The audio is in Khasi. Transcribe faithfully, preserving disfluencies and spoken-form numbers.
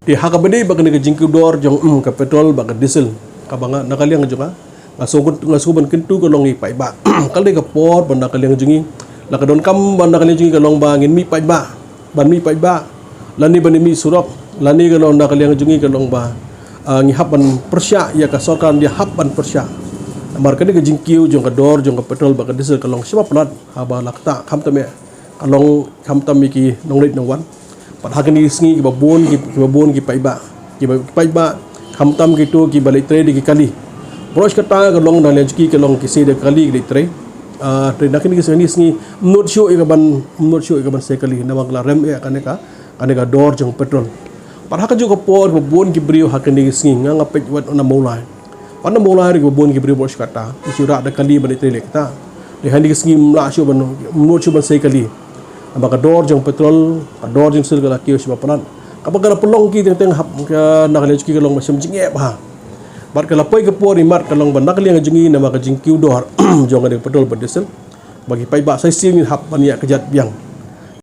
Te ha kaba ïadei bad kane ka jingkiew dor jong, mm, ka petrol bad ka diesel, kaba nga, na ka liang jong nga, nga sngew, nga sngew ban kyntu ka long ïa ki paidbah. Ka dei ka por ba na ka liang jong ngi, la ka donkam ba na ka liang jong ngi ka long ba ngin mih paidbah, ban mih paidbah, lane ban mih surok, lane ka long na ka liang jong ngi ka long ba, ah, ngi hap ban pyrshah ïa ka sorkar, ngi hap ban pyrshah. Namar kane ka jingkiew jong ka dor jong ka petrol bad ka diesel ka long shibun palat, haba la ktah, khamtam ïa, ka long khamtam ïa ki nongleit nongwan. Bad ha kine ki sngi kiba bun ki, kiba bun ki paidbah, kiba, ki paidbah, khamtam kito kiba leit trei da ki kali. Baroh shi katta ka long na liang jong ki ka long ki sei da kali ki leit trei. Ah, trei na kine ki sngi, sngi, ym nud shuh ïa ka ban, ym nud shuh ïa ka ban sei kali, namar ka la rem ïa kane ka, kane ka dor jong petrol. Bad ha kajuh ka por ba bun ki briew ha kine ki sngi, nga, nga peit wat na Mawlai. Wat na Mawlai ruh ba bun ki briew baroh shi katta, ki shu rah da kali ban leit trei leh kata. Te ha kine ki sngi ym lah shuh ban, ym nud shuh ban sei kali. Namar ka dor jong petrol, ka dor jong diesel ka la kiew shibun palat. Kaba ka la pynlong ki teng teng hap ka, na ka liang jong ki ka long ba shem jingeh bha. Bad ka la poi ka por imat ka long ba na ka liang jong ngi, namar ka jingkiew dor jong kane ka petrol bad diesel, ba ki paidbah sa shisien ngin hap ban ïa kjat biang.